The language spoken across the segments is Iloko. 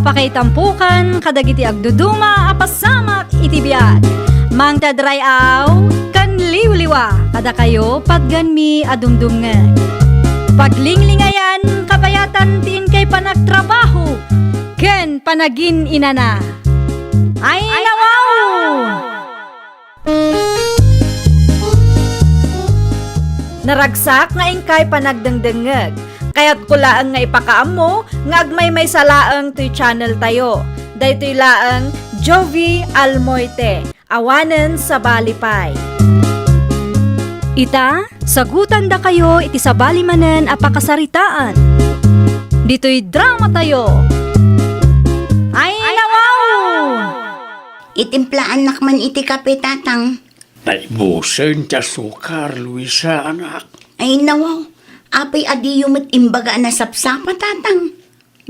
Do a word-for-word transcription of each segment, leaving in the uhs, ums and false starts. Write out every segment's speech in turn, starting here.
Pakaitampokan kadagiti agduduma a pasamak iti biag. Mangted ray-aw ken liwliwa kadakayo patganmi a dumdumngeg. Paglinglingayan, kabayatan ti inkay panagtrabaho ken panagin-inana. Ay, nawaw! Naragsak nga inkay panagdengdengngeg. Kayatko laeng nga ipakaammo nga agmaymaysa laeng toy channel tayo. Daytoy laeng Jovie Almoite, awanen sabali pay. Ita, sagutandakayo iti sabali manen a pakasaritaan. Ditoy drama tayo. Ay, nawaw! Itimplaannak man iti kape, Tatang. Naibusen ti asukar, Luisa, anak. Ay, nawaw. Apay a diyo met imbaga a nasapsapa, Tatang?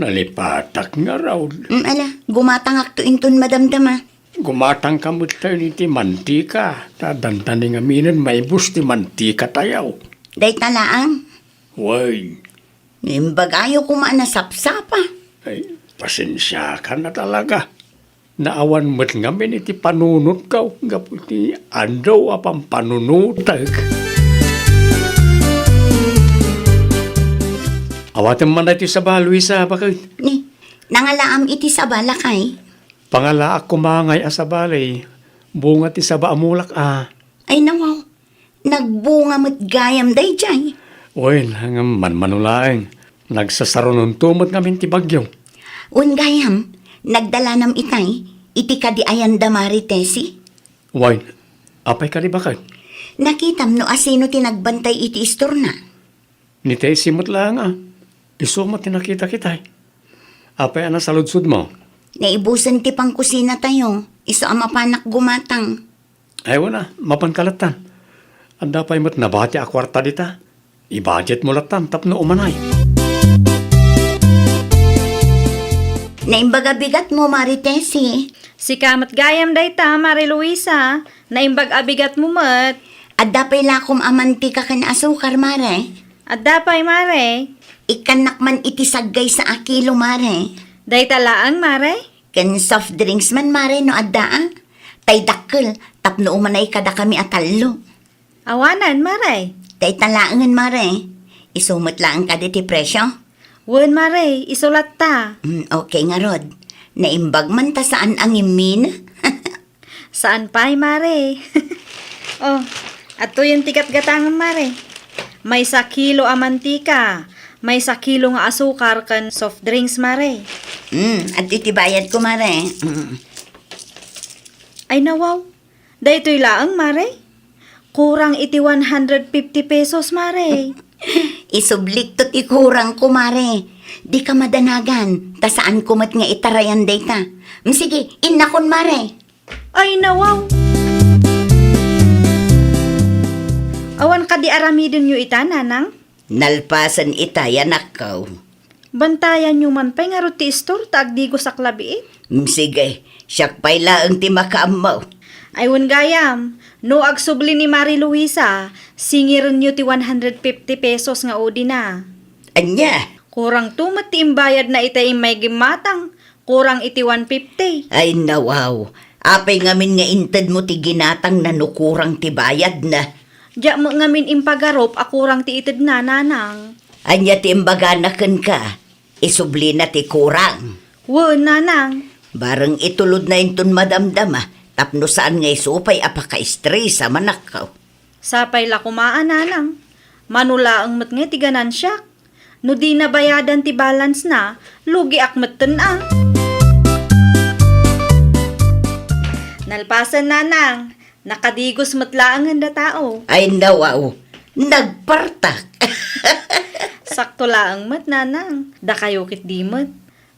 Nalipatak ngarud. Mm, ala, gumatangakto inton madamdama. Gumatangka met tayo iti mantika, ta dandani ngaminen maibus ti mantika tayo. Dayta laeng? Wen. No imbagayo koma a nasapsapa. Ay, pasensiakan a talaga. Naawan met ngamin iti panunotko gapu iti adu a pampanunotek. Awatem man daytoy saba, Luisa, baket. Ni, nangalaam iti saba, lakay? Pangalaak koma ngay a sabali. Bunga ti saba a mulak a. Ay, nawaw. Nagbunga met gayam daydiay. Wen, ngem manmano laeng. Nagsasarunonto met ngamin ti bagyo. Wen gayam, nagdalanam itay, iti kadi ayan da Mari Tessie? Wen, apay kadi baket? Nakitam no asino ti nagbantay iti istorna? Ni Tessie met laeng a. Isu met ti nakitak itay. Apay a nasaludsodmo? Naibusen ti pangkusina tayo. Isu a mapanak gumatang. Ay, wen a, mapanka lattan. Adda pay met nabati a kuarta dita. I-budgetmo lattan tapno umanay. Naimbag a bigatmo, Mari Tessie. Sika met gayam dayta, Mari Luisa. Naimbag a bigatmo met. Adda pay lakom a mantika ken asukar, Mare? Adda pay, Mare. Ikkannak man iti saggaysa a kilo, Mare. Dayta laeng, Mare? Ken soft drinks man, Mare, no adda a. Tay dakkel, tapno umanay kadakami a tallo. Awanen, Mare. Dayta laengen, Mare. Isu met laeng kadi ti presio? Wen, Mare, isu latta. Mm, okay ngarud. Naimbag man ta saan a ngimmin. Saan pay, Mare? Oh, adtoyen ti gatgatangem, Mare. Maysa kilo a mantika, maysa kilo nga asukar ken soft drinks, Mare. Mm, adtoy ti bayadko, Mare. Mm. Ay, nawaw. Daytoy laeng, Mare. Kurang iti one hundred fifty pesos, Mare. Isublikto ti kurangko, Mare. Dika madanagan, ta saanko met nga itarayan dayta. Mm, sige, innakon, Mare. Ay, nawaw. Awan kadi aramidenyo ita, Nanang? Nalpasen ita, anakko. Bantayanyo man pay ngarud ti istor ta agdigosak labiit. Mm, sige, siak pay laeng ti makaammo. Ay, wen gayam, no agsubli ni Mari Luisa, singirenyo ti one hundred fifty pesos nga udina. Ania? Kurangto met ti imbayadna ita immay gimmatang. Kurang iti one fifty. Ay, nawaw. Apay ngamin nga intedmo ti ginatangna no kurang ti bayadna? Diak met ngamin impagarup a kurang ti itedna, Nanang. Ania ti imbagana kenka? Isublina ti kurang? Wen, Nanang. Bareng itulodna inton madamdama, tapno saan nga isu pay a pakaestresa, anakko. Sapay la koma a, Nanang. Mano laeng met nga ti ganansiak. No dina bayadan ti balance na, lugiak metten a. Nalpasen, Nanang. Nakadigos met laengen da tao. Ay, nawaw. Nagpartak. Sakto laeng met, Nanang. Dakayo ketdi met.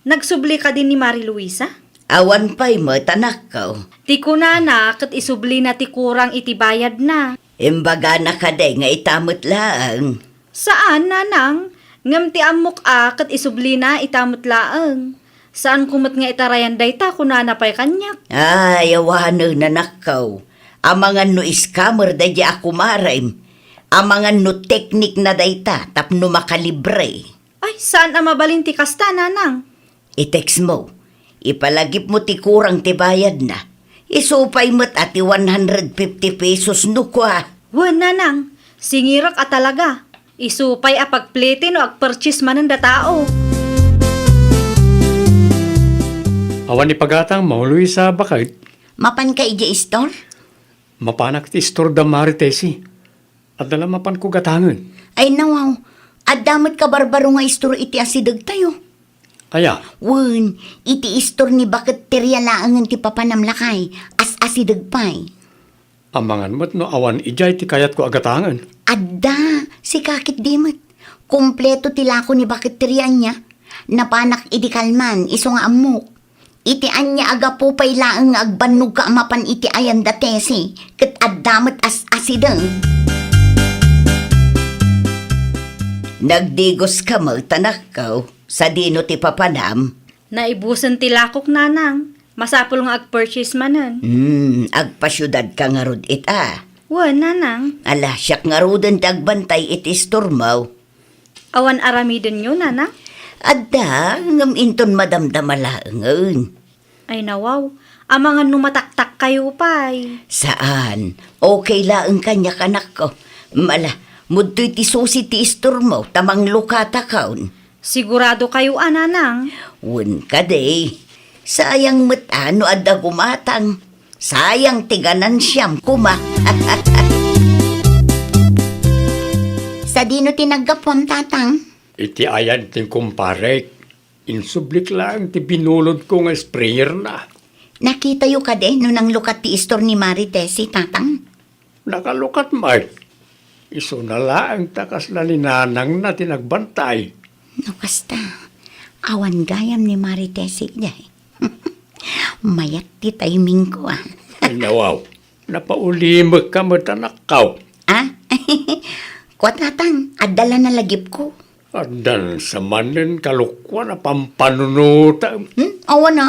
Nagsubli kadi ni Mari Luisa? Awan pay met, anakko. Ti kunana ket isublina ti kurang iti bayadna. Imbagana kadi nga ita met laeng? Saan, Nanang. Ngem ti ammok a ket isublina ita met laeng. Saanko met nga itarayan dayta, kunana pay kaniak. Ay, awanen, anakko. Amangan no scammer daydi a kumarem. Amangan no teknikna dayta tapno makalibre. Ay, saan a mabalin ti kasta, Nanang. I-text mo. Ipalagipmo ti kurang ti bayadna. Isu pay met a ti one hundred fifty pesos no kua. Wen, nanang, singirek a talaga. Isu pay a pagplete no agpurchase manen da tao. Awan ipagatangmo, Luisa, baket? Mapanka idiay istor? Mapanak ti istor da Mari Tessie. Adda la mapanko gatangen. Ay, nawaw. Adda met kabarbaro nga istor iti asidegtayo. Aya? Wen, iti istor ni Baket Teria laengen ti papanam lakay, as-asideg pay. Amangan met no awan idiay ti kayatko a gatangen. Adda, sika ketdi met. Kompleto ti lako ni Baket Teria ania. Napanak idi kalman, isu nga ammok. Iti ania a gapu pay laeng nga agbannogka a mapan iti ayan da Tessie, ket adda met as-asideg. Nagdigoska met, anakko, sadino ti papanam? Naibusen ti lakok, nanang. Masapul nga agpurchase manen. Hmm, agpasiudadka ngarud ita? Wen, nanang. Ala, siak ngaruden ti agbantay iti istormo. Awan aramidenyo, nanang? Adda, ngem inton madamdama laengen. Ay, nawaw. Amangan no mataktakkayo pay. Saan. Okay laeng kaniak, anakko. Ala, mudtoy ti susi ti istormo, ta manglukatakon. Siguradokayo a, nanang? Wen kadi. Sayang met a no adda gumatang. Sayang ti ganansiam koma. Sadino ti naggapuam, tatang? Iti ayan ti kumparek. Insublik laeng ti binulodko nga sprayerna. Nakitayo kadi no nanglukat ti istor ni Mari Tessie, tatang? Nakalukat met. Isuna laeng ta kasla ni nanangna ti nagbantay. No kasta, awan gayam ni Mari Tessie idiay. Mayat ti timingko, a. Ay, nawaw. Napaulimekka met, anakko. A? Kua, tatang, adda la nalagipko. Addan sa manen kalokuan a pampanunotem. Hmm? Awan a.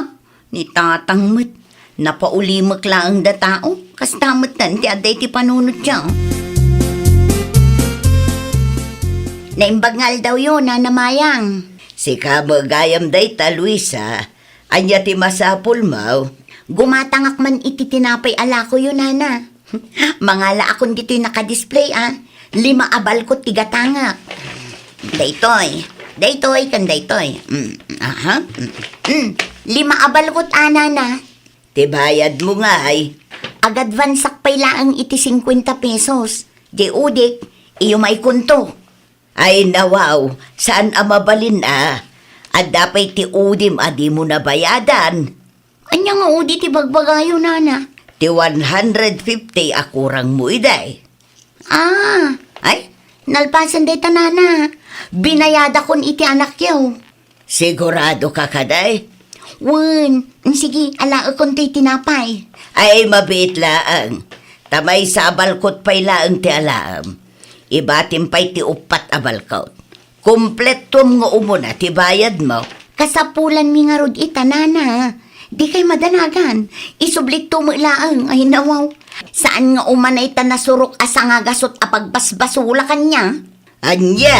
Ni tatang met. Napaulimek laeng da tao. Kasta metten ti adda iti panunotyo. Naimbag nga aldawyo, Nana Mayang. Sika met gayam dayta, Luisa. Ania ti masapulmo? Gumatangak man iti tinapay a lakoyo, Nana. Mangalaakon ditoy nakadisplay, a. Lima a balkot ti gatangak. Daytoy. Daytoy ken daytoy. Mm, aha. Mm, mm. Lima a balkot, a, Nana. Ti bayadmo ngay? Agadvansak pay laeng iti singkuenta pesos. Diay udik, iyumaykonto. Ay, nawaw, saan a mabalin a. Adda pay ti udim a dimo nabayadan. Ania nga udi ti bagbagayo, Nana? Ti one hundred fifty a kurangmo idi. A, ay, nalpasen dayta, Nana. Binayadakon iti anakyo. Siguradoka kadi? Wen, sige, alaekonto iti tinapay. Ay, mabiit laeng. Ta maysa a balkot pay laeng ti alaem. Ibatim pay ti uppat a balkot. Kumpletuam nga umuna ti bayadmo. Kasapulanmi ngarud ita, Nana. Dikay madanagan. Isublitto met laeng. Ay, nawaw. Saan nga umanay ta nasurok a sangagasut a pagbasbasula kaniak? Ania?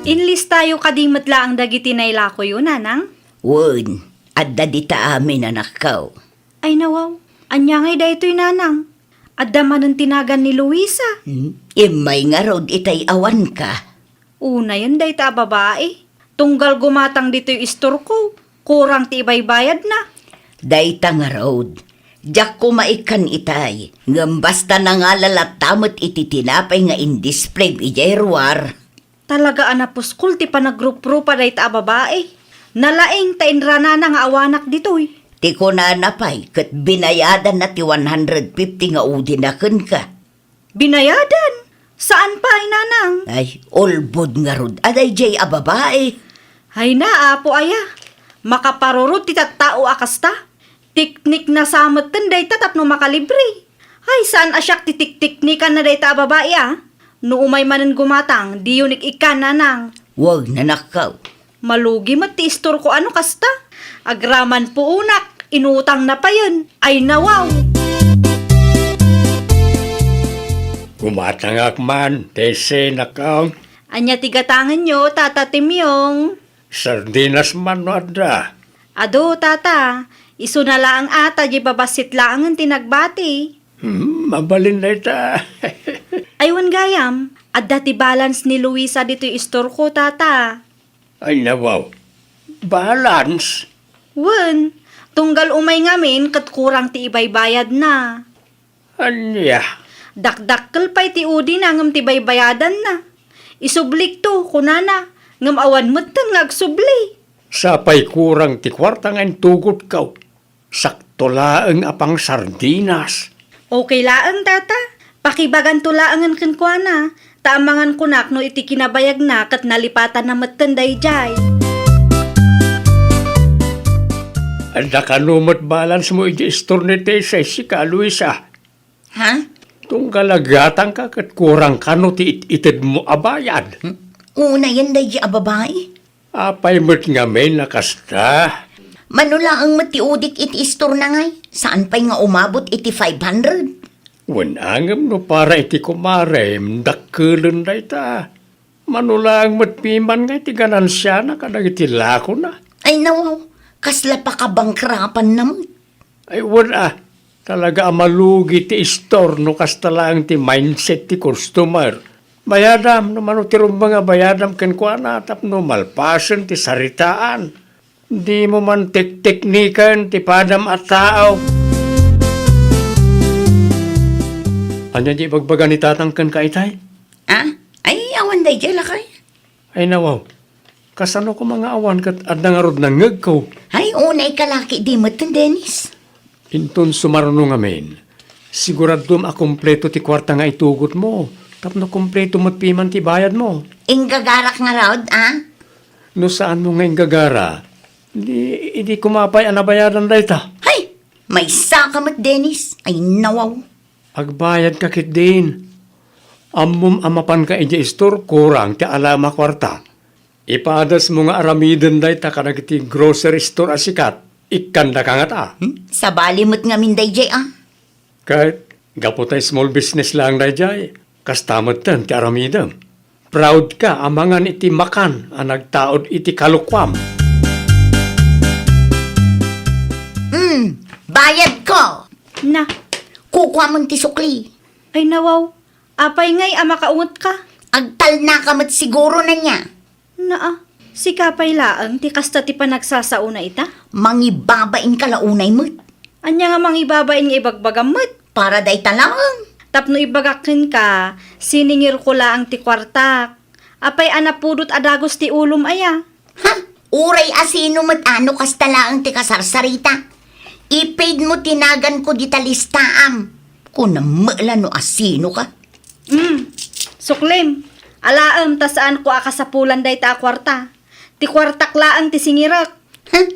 Inlistayo kadi met laeng dagiti nailakoyo, Nanang? Wen, adda dita amin, anakko. Ay, nawaw. Ania ngay daytoy, Nanang? Adda manen ti nagan ni Luisa. Hmm? Immay ngarud itay awanka. Unayen dayta a babai. Tunggal gumatang ditoy istorko, kurang ti ibaybayadna. Dayta ngarud, diak koma ikkan itay, ngem basta nangala latta met iti tinapay nga indisplayem idiay ruar. Talaga a napuskol ti panagruprupa dayta a babai. Nalaing ta inranana nga awanak ditoy. Ti kunana pay ket binayadanna ti one hundred fifty nga udina kenka. Binayadan? Saan pay, Nanang? Ay, ulbod ngarud a daydiay a babai. Ay na, Apo aya. Makaparurot ti tattao a kasta. Tiknikna sa metten dayta tapno makalibre. Ay, saan a siak ti tiktiknikanna dayta a babai, a? No umay manen gumatang, diyo nik-ikkan, Nanang. Wen, anakko. Malugi met ti istorko a no kasta. Agraman puonak, inutangna payen. Ay, nawaw! Gumatangak man, Tessie, nakko. Ania ti gatangenyo, Tata Timyong? Sardinas man no adda? Adu, tata. Isuna laeng a ta diay babassit laengen ti nagbati. Hmm, mabalin dayta. Ay, wen gayam, adda ti balance ni Luisa ditoy istorko, tata. Ay, nawaw. Balance? Wen, tunggal umay ngamin ket kurang ti ibaybayadna. Ania? Dakdakkel pay ti udina ngem ti baybayadanna. Isublikto, kunana, ngem awan metten nga agsubli. Sapay kurang ti kuarta nga intugotko. Sakto laeng a pangsardinas. Okay laeng, tata. Pakibaganto laengen kenkuana, ta amangan kunak no iti kinabayagna ket nalipatanna metten daydiay. Adda kano met balance mo iti istor ni Tesay, sika, Luisa? Ha? Tunggal agatangka ket kurang kano ti it-itedmo a bayad. Hmm? Unayen daydiay a babai? Apay met ngamin a kasta? Mano laeng met ti udik iti istorna ngay, saan pay nga umabot iti five hundred. Wen, ngem no para iti kumarem, dakkelen dayta. Mano laeng met piman ngay ti ganansiana kadagiti lakona. Ay, nawaw, kasla pakabangkrapanna met. Ay, wen a, talaga a malugi ti istor no kasta laeng ti mindset ti customer. Bayadam, no mano ti rumbeng a bayadam kenkuana tapno malpasen ti saritaan. Dimo man tektekniken ti padam a tao. Ania ti ibagbaga ni tatang kenka itay? Ah? Ay, awan daydiay, lakay. Ay, nawaw. Kasano koma nga awan ket adda ngarud nangngegko? Ay, unay ka laki di met, Dennis. Inton sumaruno ngamin, siguradom a kompleto ti kuarta nga itugotmo, tapno kompleto met piman ti bayadmo. Inggagarak ngarud, a? No saanmo nga inggagara, di, idi koma pay a nabayadan dayta. Hay! Maysa ka met, Dennis. Ay, nawaw. Agbayadka ketdin. Ammom a mapanka idiay istor, kurang ti alam a kuarta. Ipadasmo nga aramiden dayta kadagiti grocery store a sikat, ikkandaka ngata. Hmm? Sabali met ngamin daydiay, a? Ket, gapu ta small business laeng daydiay, kasta metten ti aramidem. Proud ka amangan iti makan a nagtaud iti kalukuam. Hmm, bayadko. Na. Kukuamon ti sukli. Ay, nawaw. Apay ngay a makaungetka? Agtalnaka met siguro, ania. Naa, sika pay laeng ti kasta ti panagsasaona ita? Mangibabain ka la unay met. Ania nga mangibabain nga ibagbagam met? Para dayta laeng. Tapno ibagak kenka, siningirko laeng ti kuartak. Apay a napudot a dagus ti ulom aya? Ha? Uray asino met a no kasta laeng ti kasarsarita. I-paid mo ti naganko dita listaam. Kunam met la no asino ka. Mm. Suklim, alaem ta saanko a kasapulan dayta a kuarta. Ti kuartak laeng ti singirek. Huh?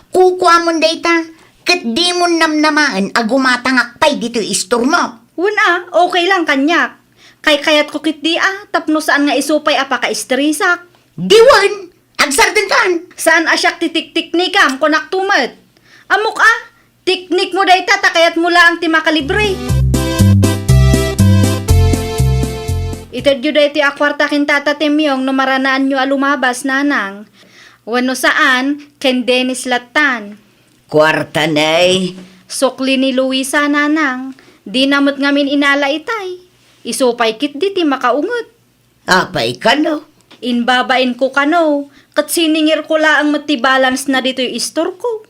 Kukuamon dayta, ket dimon namnamaen a gumatangak pay ditoy istormo. Wen a, okay lang kaniak. Kaykayatko ketdi a, tapno saan nga isu pay a pakaistresak. Di wen, agsardengkan. Saan a siak ti tiktiknikam, kunak to met. Ammok a, teknikmo dayta ta kayatmo laeng ti makalibre. Itedyo daytoy a kuarta ken Tata Temyong no maranaanyo a lumabas, nanang. Wenno saan, ken Dennis lattan. Kuarta, nay. Sukli ni Luisa, nanang. Dina met ngamin inala itay. Isu pay ketdi ti makaunget. Apay kano? Imbabainko kano, ket siningirko laeng met ti balance na ditoy istorko.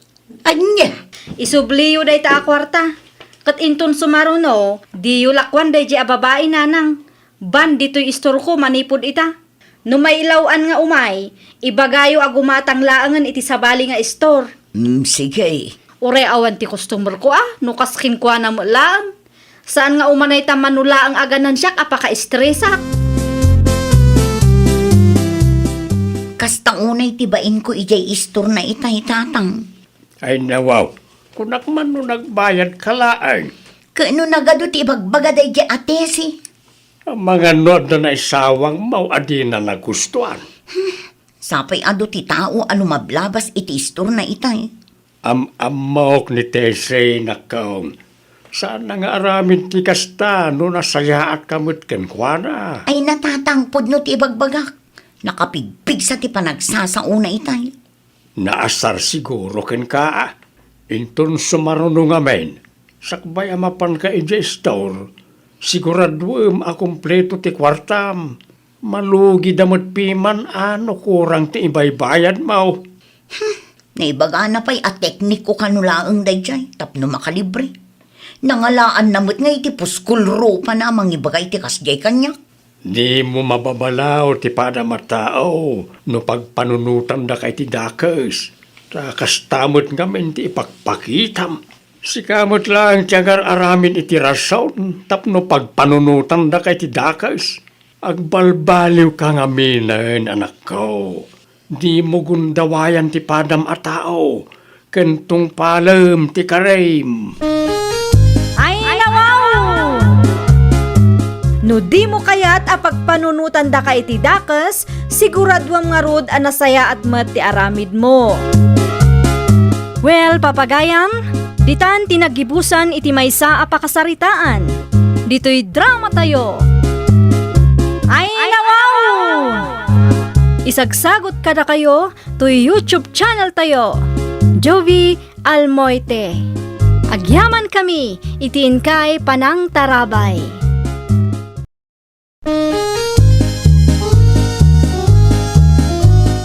Ania? Isubliyo dayta a kuarta. Ket inton sumaruno, diyo lakuan daydiay a babai, nanang. Ban ditoy istorko manipud ita. No mailaw-an nga umay, ibagayo a gumatang laengen iti sabali nga istor. Mm, sige. Uray awan ti customerko a, no kas kenkuana met laeng. Saan nga umanay ta mano laeng a ganansiak a pakaistresak. Kasta unay ti bainko idiay istorna itay, tatang. Ay, nawaw. Kunak man no nagbayad ka laeng. Ket no nagadu ti ibagbaga daydiay a Tessie. Amangan no adda naisawangmo a dina nagustuan. Sapay adu ti tao a lumablabas iti istorna itay. Am-ammok ni Tessie, nakkaw. Saanna nga aramid ti kasta no nasayaatka met kenkuana. Ay, natatangpod no ti ibagbagak. Nakapigpigsa ti panagsasaona itay. Naasar siguro kenka. Inton sumaruno ngamin, sakbay a mapanka idiay store, siguraduem a kompleto ti kuartam. Malugida met piman a no kurang ti ibaybayadmo. Hmm, naibagana pay a teknikko kano laeng daydiay tapno makalibre. Nangalaanna met nga iti puskol rupana a mangibaga iti kasdiay kaniak. Dimo mababalaw ti padam a tao no pagpanunotandaka iti dakes. Ta kasta met ngamin ti ipakpakitam. Sika met laeng ti agar-aramid iti rason tapno pagpanunotandaka iti dakes. Agbalbaliwka ngaminen, anakko. Dimo gundawayan ti padam a tao ken tungpalem ti karim. Ay, nawaw! No dimo kayat a pagpanunotandaka iti dakes, siguraduem ngarud a nasayaat met ti aramidmo. Well, papagayam, ditan ti naggibusan iti maysa a pakasaritaan. Ditoy dramatayo. Ay, nawaw! Isagsagot kadakayo toy YouTube channel tayo, Jovi Almoite. Agyaman kami iti inkay panangtarabay.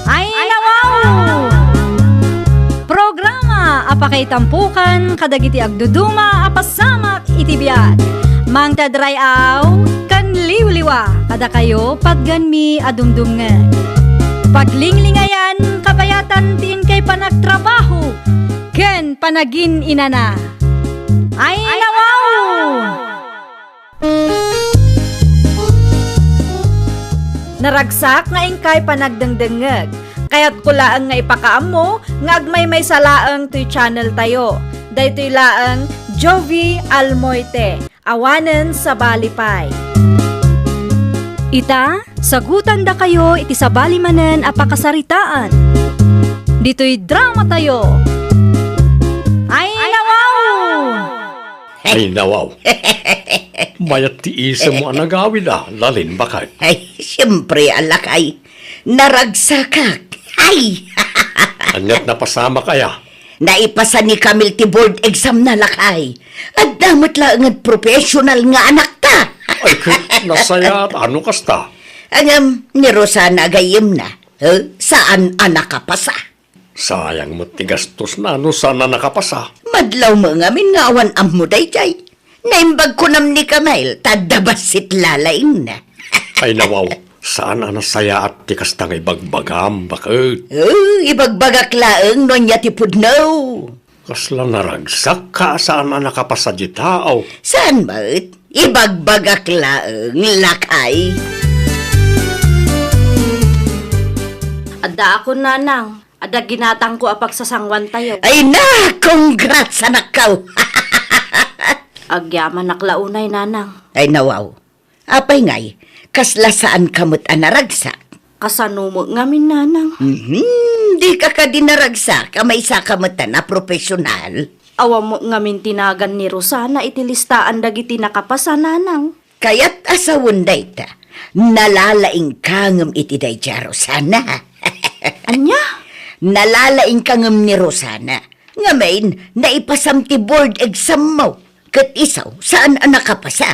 Ay, nawaw! Programa a pakaitampokan kadagiti agduduma a pasamak iti biag. Mangted ray-aw ken liwliwa kadakayo patgenmi a dumdumngeg. Paglinglingayan kabayatan ti inkay panagtrabaho ken panagin-inana. Ay, nawaw! Naragsak nga inkay panagdengdengngeg. Kayatko laeng nga ipakaammo nga agmaymaysa laeng toy channel tayo. Daytoy laeng Jovi Almoite, awanen sabali pay. Ita, sagutandakayo iti sabali manen a pakasaritaan. Ditoy dramatayo. Ay, nawaw! Ay, nawaw. Mayat ti isemmo a nagawid a, Lalin, baket. Ay, siempre, a lakay. Naragsakak. Ay! Ania't napasamak aya? Naipasa ni Camille ti board exam na, lakay. Adda met laeng a professional nga anakta. Ay, ket nasayaat, ano kasta? Ngem, ni Rosana a gayyemna, eh, saan a nakapasa. Sayang met ti gastosna no saan a nakapasa. Madlaw met ngamin nga awan ammo daydiay. Naimbag kunam ni Camille, ta adda bassit lalaingna. Ay, nawaw, saan a nasayaat ti kasta nga ibagbagam, baket. Eh, ibagbagak laeng no ania ti pudno. Kasla naragsakka a saan a nakapasa dita, aw. Saan met? Ibagbagak laeng, lakay. Addaakon, nanang. Adda ginatangko a pagsasangwantayo. Ay na, congrats, anakko! Agyamanak la unay, nanang. Ay, nawaw. Apay ngay, kasla saanka met a naragsak? Kasano met ngamin, nanang? Mhm, dika kadi naragsak a maysaka met a profesional? Awan met ngamin ti nagan ni Rosana iti listaan dagiti nakapasa, nanang. Kayat a sawen dayta, nalalaingka ngem iti daydiay a Rosana. Ania? Nalalaingka ngem ni Rosana. Ngamin, naipasam ti board exam mo. Ket isu, saan a nakapasa.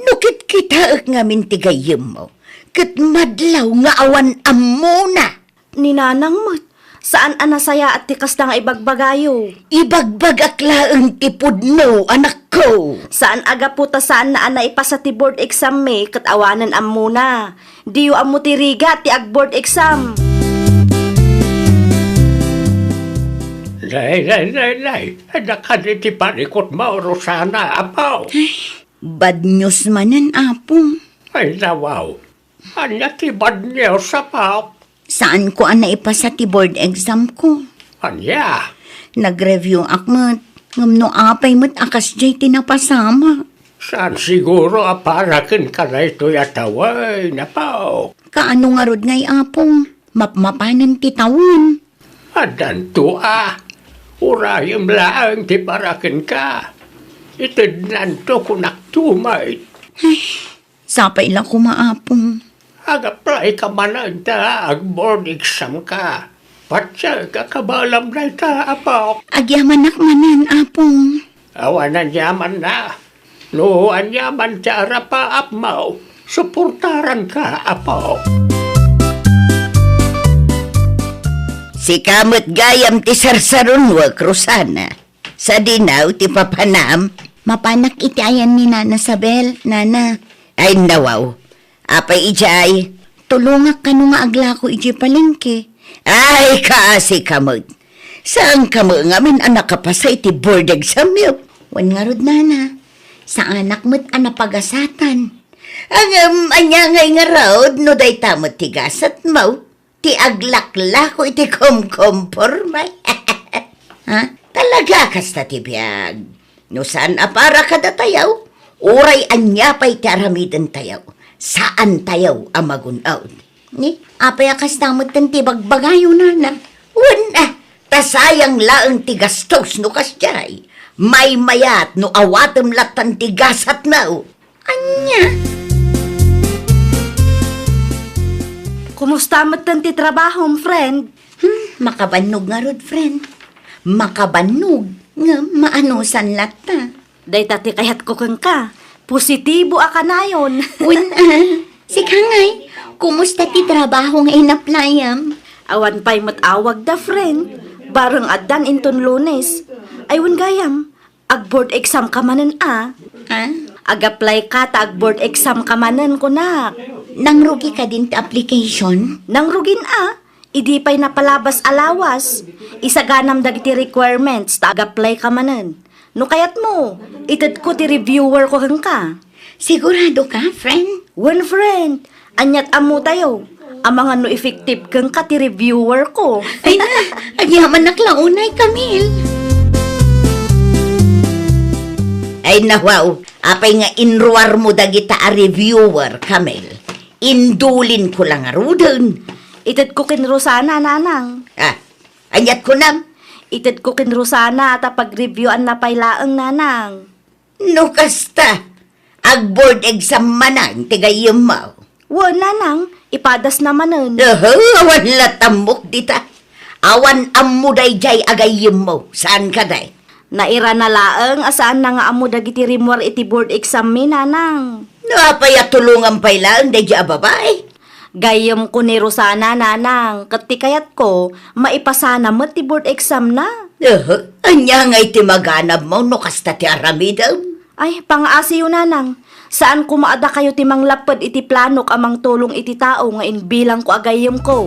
No kitkitaek ngamin ti gayyemmo, ket madlaw nga awan ammona. Ni nanang met, saan a nasayaat ti kasta nga ibagbagayo. Ibagbagak laeng ti pudno, anakko. Saan a gapu ta saanna a naipasa ti board exam mi ket awanen ammona. Diyo ammo ti rigat ti ag-board exam. Nay, nay, nay, nay. Adda kadi ti parikutmo, Rosana, apo. Bad news manen, Apo. Ay, nawaw. Ania ti bad news, apo? Saanko a naipasa ti board exam ko. Ania? Nag-review ak met, ngem no apay met a kasdiay ti napasamak. Saan siguro a para kenka daytoy a tawen, apo? Kaano ngarud ngay, Apo? Mapmapanen ti tawen. Addanto a. Urayem laeng ti para kenka. Itednanto, kunakto met. Ay, sapay la koma, Apo. Ag-apply ka manen ta ag-board exam ka. Patse ka kabaelam dayta, apo. Agyamanak manen, Apong. Awan aniamanna. No aniaman ti arapaapmo, suportaran ka, apo. Sika met gayam ti sarsarunuek, Rosana. Sadino ti papanam? Mapanak iti ayan ni Nana Sabel, Nana. Ay, nawaw. Apay idiay? Tulongak kano nga aglako idiay palengke. Ay, kaasi ka met. Saan ka met ngamin a nakapasa iti board exam yo? Wen ngarud, Nana. Saanak met a napagasatan. Ngem, ania ngay ngarud no dayta met ti gasatmo? Ti aglaklako iti komkomporme. Ha? Talaga kasta ti biag. No saan a para kadatayo, uray ania pay ti aramidentayo, saantayo a magun-od. Ni, apay a kasta metten ti bagbagayo, Nana? Wen, a, ta sayang laeng ti gastos no kasdiay. Maymayat no awatem lattan ti gasatmo. Ania? Kumusta metten ti trabahom, friend? Hmm, makabannog ngarud, friend. Makabannog, ngem maanusan latta. Dayta ti kayatko kenka. Positibo a kanayon. Wen, a, sika ngay, kumusta ti trabaho nga inaplayam? Awan pay met awagda, friend. Bareng addan inton Lunes. Ay, wen gayam, ag-board exam ka manen a? Ha? Ag-apply ka ta ag-board exam ka manen, kunak. Nangrugi kadin ti application? Nangrugin a. Idi pay napalabas a lawas, isaganam dagiti requirements ta ag-apply ka manen. No kayatmo, itedko ti reviewer ko kenka. Sigurado ka, friend? Wen, friend. Aniat ammotayo. Amangan no effective kenka ti reviewer ko. Ay na, agyamanak la unay, Camille. Ay na, wow. Apay nga inruarmo dagita a reviewer, Camille? Indulinko la ngaruden. Itedko ken Rosana, Nanang. Ah, aniat kunam? Itedko ken Rosana ta pag-reviewanna pay laeng, Nanang. No kasta, ag-board exam manen ti gayyemmo? Wen, Nanang, ipadasna manen. Aha, awan la tammok dita. Awan ammo daydiay a gayyemmo, saan kadi? Nairana laeng a saanna nga ammo dagiti rimmuar iti board exam mi, Nanang. No apay a tulongam pay laeng daydiay a babai? Gayyemko ni Rosana, Nanang, ket ti kayatko, maipasana met ti board exam na. Aha, ania ngay ti maganabmo no kasta ti aramidem? Ay, pangaasiyo, Nanang. Saan koma a dakayo ti manglapped iti planok a mangtulong iti tao nga imbilangko a gayyemko.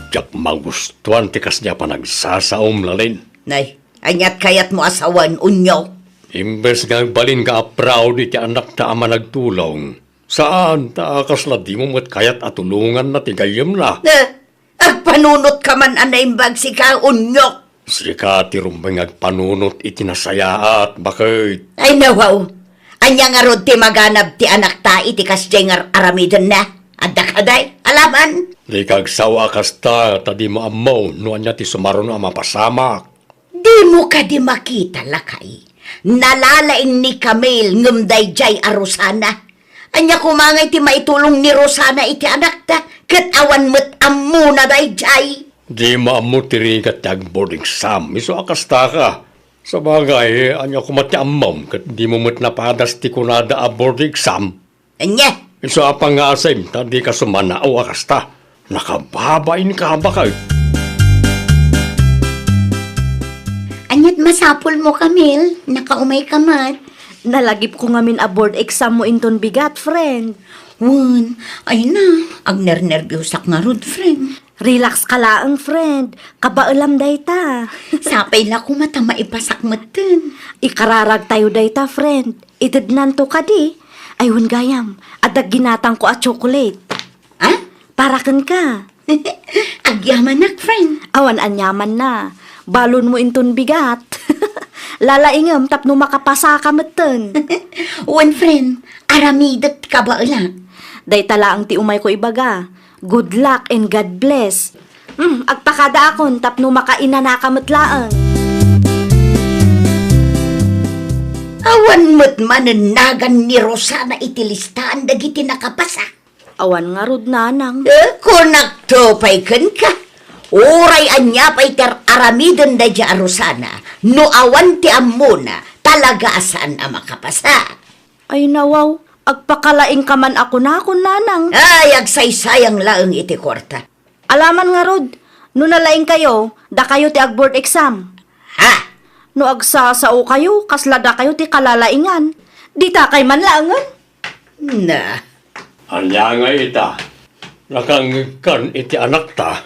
Diak magustuan ti kasdi a panagsasaom, Lalin. Nay, aniat kayatmo a sawen, Onyok? Imbes nga agbalinka a proud iti anakta a managtulong, saan ta kasla dimo met kayat a tulonganna ti gayyemna? Eh, Agpanunotka man a naimbag sika, Onyok. Sika ti rumbeng nga agpanunot iti nasayaat, baket. Ay, nawaw. Ania ngarud ti maganab ti anakta iti kasdiay nga ar-aramidenna? Adda kadi alaman? Dika agsao a kasta, ta dimo ammo no ania ti sumaruno a mapasamak. Dimo kadi makita, lakay? Nalalaing ni Camille ngem daydiay a Rosana. Ania koma ngay ti maitulong ni Rosana iti anakta, ket awan met ammona daydiay? Dimo ammo ti rigat ti ag-board exam, isu a kasta ka. Sabagay, ania koma ti ammom, ket dimo met napadas ti kunada a board exam? Ania? Isu a pangngaasim, ta dika sumanao a kasta. Nakababain ka, baket. Aniat masapulmo, Camille? Nakaumay ka met. Nalagipko ngamin a board exam mo inton bigat, friend. Wen, ay na, agnernerbiosak ngarud, friend. Relax ka laeng, friend. Kabaelam dayta. Sapay la koma ta maipasak metten. Ikararag tayo dayta, friend. Itednanto kadi? Ay, wen gayam, adda ginatangko a chocolate. Ah? Para kenka. Agyamanak, friend. Awan aniamanna. Balonmo inton bigat. Lalaingem tapno makapasaka metten. Wen, friend, aramidek ti kabaelak. Dayta laeng ti umayko ibaga. Good luck and God bless. Hmm, agpakadaakon tapno makainanaka met laeng. Awan met manen nagan ni Rosana iti listaan dagiti nakapasa. Awan ngarud, nanang. Eh, kunakto pay kenka. Uray ania pay ti ar-aramiden daydiay a Rosana, no awan ti ammona, talaga a saan a makapasa. Ay nawaw, agpakalaingka man a kunakon, nanang. Ay, agsaysayang laeng iti kuarta. Alaman ngarud, no nalaingkayo, dakayo ti ag-board exam. Ha? No agsasaokayo, kasla dakayo ti kalalaingan. Ditakay man laengen. Na. Ania nga ita? Nakangngegkan iti anakta.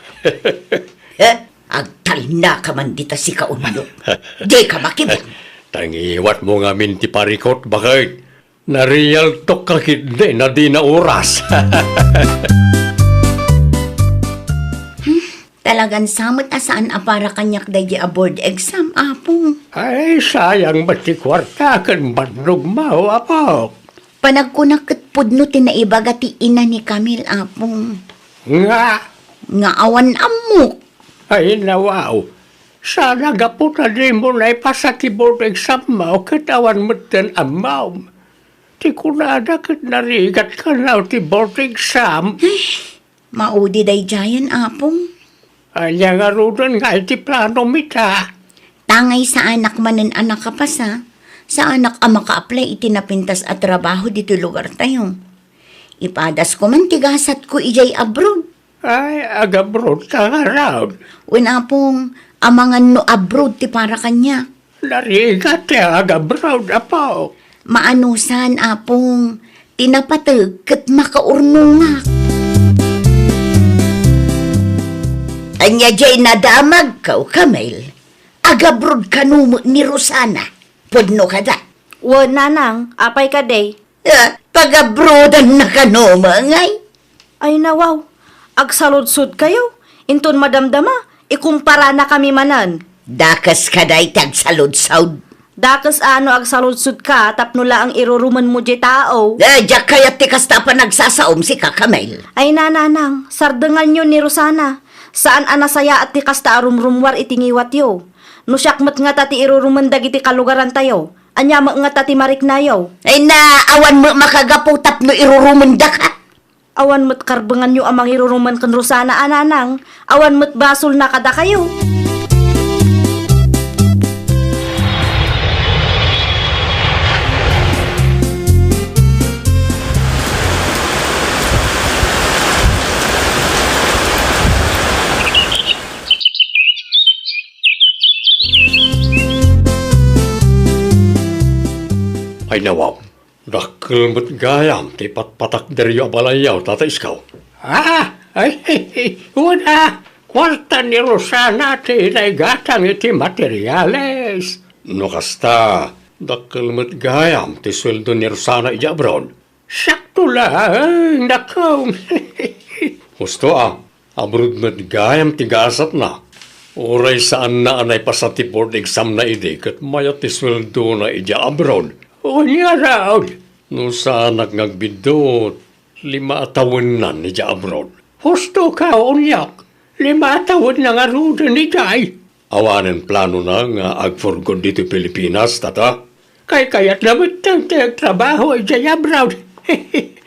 Eh, agtalna ka man dita sika, Unyo. Dika makibiag. Tangiwat mo ngamin ti parikot, baket. Narialtok ka ketdi, nadina oras. Talagan sa met a saan a para kaniak daydi a board exam, Apong. Ay, sayang met ti kuarta ken bannogmo, Apok. Panagkunak ket pudno ti naibaga ti ina ni Camille, Apong. Nga? Nga awan ammok. Ay, nawaw. Sana gapu ta dimo naipasa ti board exam mo ket awan metten ammom. Ti kunada ket narigat kano ti board exam. Maudi daydiayen, Apong. Ania ngaruden nga iti planom ita? Tangay saanak manen a nakapasa, saanak a maka-apply iti napintas a trabaho ditoy lugartayo. Ipadasko man ti gasatko idiay abroad. Ay, ag-abroad ka ngarud? Wen, Apong, amangan no abroad ti para kaniak. Narigat ti ag-abroad, Apo. Maanusan, Apong, ti napateg ket makaurnongak. Ania diay nadamagko, Camille? Ag-abroad kano met ni Rosana? Pudno kada? Wen, nanang, apay kadi? Ah, pag-abroadan na kano, mangay? Ay, nawaw. Agsaludsodkayo. Inton madamdama, ikumparana kami manen. Dakes ka dayta agsaludsod. Dakes a no agsaludsodka tapno laeng irurumenmo diay tao. Eh, diak kayat ti kasta a panagsasaom, sika, Camille. Ay, nanang, sardenganyo ni Rosana. Saan a nasayaat ti kasta a rumrummuar iti ngiwatyo. No siak met ngata ti irurumen dagiti kalugarantayo, ania met ngata ti mariknayo? Ay na, awan met makagapu tapno irurumendaka. Awan met karbenganyo a mangirurumen ken Rosana a nanang, awan met basolna kadakayo. Ay, nawaw, dakkel met gayam ti patpatakderyo a balayyo, Tata Isko. Ah, ay, wen a, kuarta ni Rosana ti naigatang iti materiales. No kasta, dakkel met gayam ti sueldo ni Rosana idiay abroad. Sakto laeng, dakong. Husto a, abroad met gayam ti gasatna. Uray saanna a naipasa ti board exam na idi ket mayat ti sueldona idiay abroad. Ania ngarud? No saanak nga agbiddut, lima a tawennan idiay abroad. Husto ka, Unyo. Lima a tawenna ngaruden idiay. Awanen planona nga agpurgod ditoy Pilipinas, Tata? Kaykayatna met ti agtrabaho idiay abroad.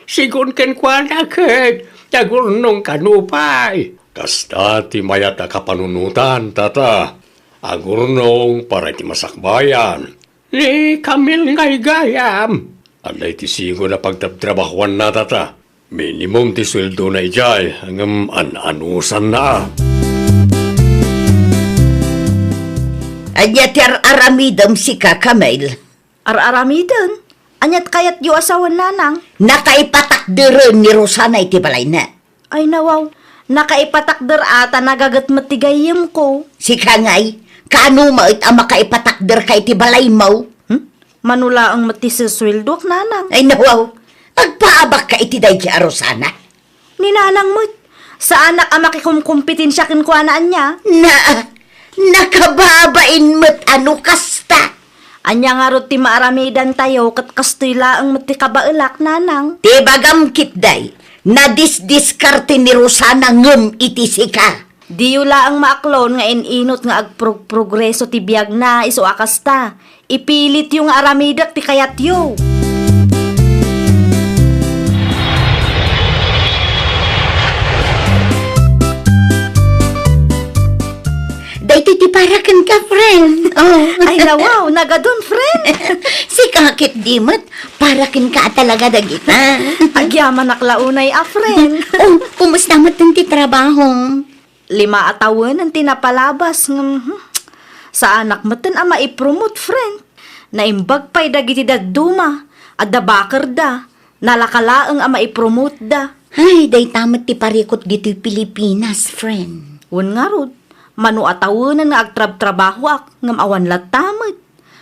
Sigun kenkuana ket agurnong kano pay. Kasta ti mayat a kapanunotan, Tata. Agurnong para iti masakbayan. Ni Camille ngay gayam. Adda iti sigun a pagtrabtrabahoanna, Tata. Minimum ti sueldona idiay, ngem an-anusanna. Ania ti ar-aramidem, sika, Camille? Ar-aramiden? Aniat kayatyo a sawen, nanang? Nakaipatakderen ni Rosana iti balayna. Ay, nawaw. Nakaipatakder a ta nagaget met ti gayyemko. Sika ngay, kaano met a makaipatakderka iti balaymo? Hmm? Mano laeng met ti susueldoak, nanang. Ay, nawaw. Agpaabakka iti daydi a Rosana. Ni nanang met, saanak a makikumkompetensia kenkuana ania? Na, nakababain met a no kasta. Ania ngarud ti maaramidantayo ket kastoy laeng met ti kabaelak, nanang? Ti bagam ketdi, nadisdiskarte ni Rosana ngem iti sika. Diyo laeng maaklon nga in-inut nga agprog-progreso ti biagna isu a kasta. Ipilityo nga aramidek ti kayatyo. Daytoy ti para kenka, friend. Oh. Ay, nawaw, nagadun, friend. Sika ket di met, para kenka talaga dagita. Agyamanak la unay a friend. Oh, kumusta met ti trabaho? Lima a tawenen ti napalabas, ngem, hmm, saanak metten a maipromot, friend. Naimbag pay dagiti dadduma, adda bakerda, nalaka laeng a maipromotda. Ay, dayta met ti parikut ditoy Pilipinas, friend. Wen ngarud, mano a tawenen nga agtrabtrabahoak, ngem awan latta met.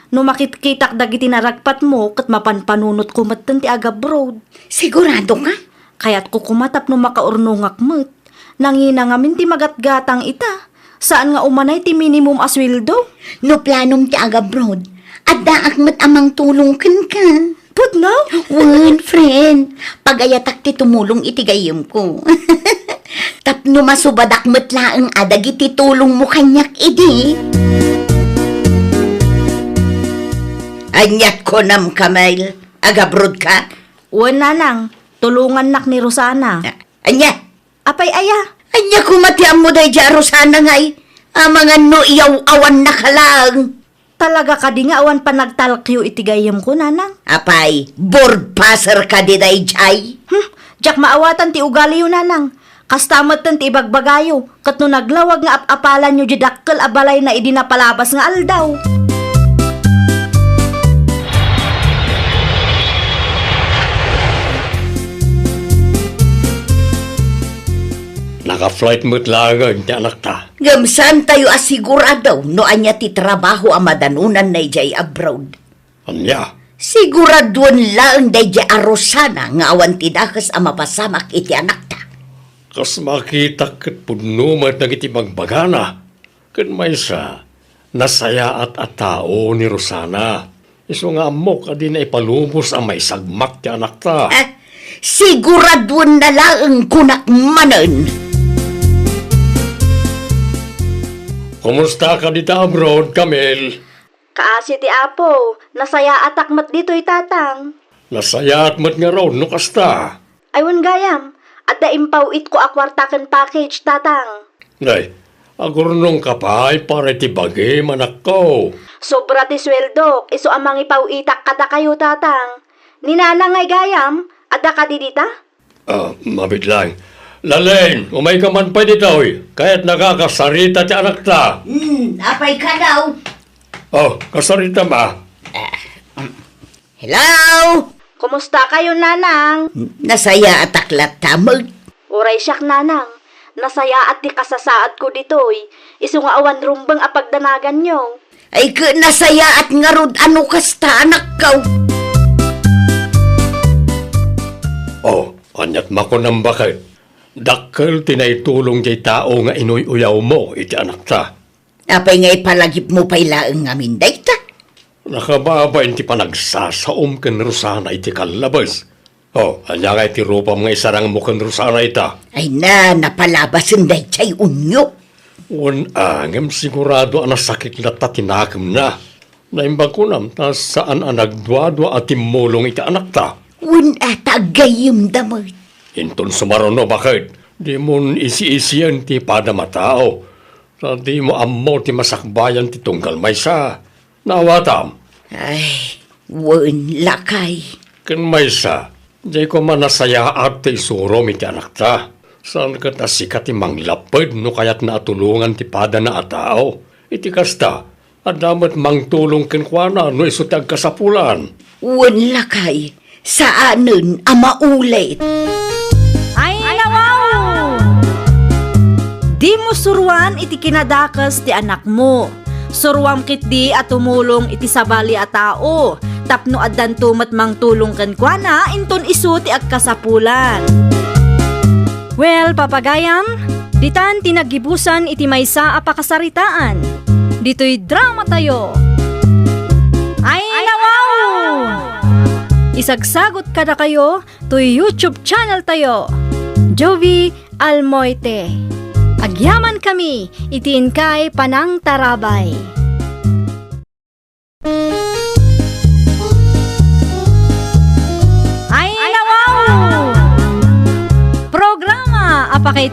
No makitkitak dagiti naragpatmo, ket mapanpanunotko metten ti agabroad. Sigurado ka? Kayatko koma tapno makaurnongak met. Nangina ngamin ti magatgatang ita. Saan nga umanay ti minimum a sueldo? No planom ti agabroad, addaak met a mangtulong kenka. Pudno? Wen, friend. Pagayatak ti tumulong iti gayyemko. Tapno masubadak met laeng a dagiti tulongmo kaniak idi. Aniat kunam, Camille? Agabroad ka? Wen, nanang. Tulongannak ni Rosana. Ania? Apay aya? Ania koma ti ammo daydiay a Rosana ngay? Amangan no iyaw-awanna ka laeng. Talaga kadi nga awan panagtalkyo iti gayyemko, nanang? Apay, board passer kadi daydiay? Hmm, diak maawatan ti ugaliyo, nanang. Kasta metten ti ibagbagayo, ket no naglawag nga ap-apalanyo diay dakkel a balayna idi napalabas nga aldaw. Naka-flight met laengen ti anakta. Ngem saantayo a sigurado no ania ti trabaho a madanonanna idiay abroad. Ania? Siguraduen laeng daydiay a Rosana nga awan ti dakes a mapasamak iti anakta. Kas makitak ket pudno met dagiti bagbagana. Ken maysa, nasayaat a tao ni Rosana. Isu nga ammok a dina ipalubos a maisagmak ti anakta. Eh, siguraduenna laeng kunak manen. Kumusta ka dita abroad, Camille? Kaasi ti Apo, nasayaatak met ditoy, Tatang. Nasayaat met ngarud no kasta. Ay, wen gayam, adda impaw-itko a kuarta ken package, Tatang. Nay, agurnongka pay para iti bagim, anakko. Sobra ti sueldok, isu a mangipaw-itak kadakayo, Tatang. Ni Nanang ngay gayam, adda kadi dita? Ah, mabiit lang. Laleng, umayka man pay ditoy. Kayatnaka a kasarita ti anakta. Hmm, apay kano? Oh, kasarita ma. Hello? Kumusta kayo, Nanang? Nasayaatak latta met. Uray siak, Nanang. Nasayaat ti kasasaadko ditoy. Isu nga awan rumbeng a pagdanaganyo. Ay, ket nasayaat ngarud a no kasta, anakko. Oh, aniat makunam baket? Dakkel ti naitulong diay tao nga inuy-uyawmo iti anakta. Apay nga ipalagipmo pay laeng ngamin dayta? Nakababain ti panagsasaom ken Rosana iti kallabes. Oh, ania ngay ti rupam nga isarangmo ken Rosana ita? Ay na, napalabasen daydiay unyo. Wen a, ngem sigurado a nasakit latta ti nakemna. Naimbag kunam ta saan a nagduadua a timmulong iti anakta. Wen a, ta aggayyemda met. Inton sumaruno, baket, dimon isi-isien ti padam a tao, ta dimo ammo ti masakbayan ti tunggal maysa. Naawatam? Ay, wen, lakay. Ken maysa, diay koma nasayaat ti isurom iti anakta. Saan ket a sika ti manglapped no kayatna a tulongan ti padana a tao. Iti kasta, adda met mangtulong kenkuana no isu ti agkasapulan. Wen, lakay, saanen a maulit. Ay, nawaw! Dimo suroan iti kinadakes ti anakmo. Suroam ketdi a tumulong iti sabali a tao, tapno addanto met mangtulong kenkuana inton isu ti agkasapulan. Well, papagayam, ditan ti naggibusan iti maysa a pakasaritaan. Ditoy dramatayo. Ay, nawaw! Isagsagot kadakayo toy YouTube channel tayo, Jovie Almoite. Agyamankami iti inkay panangtarabay.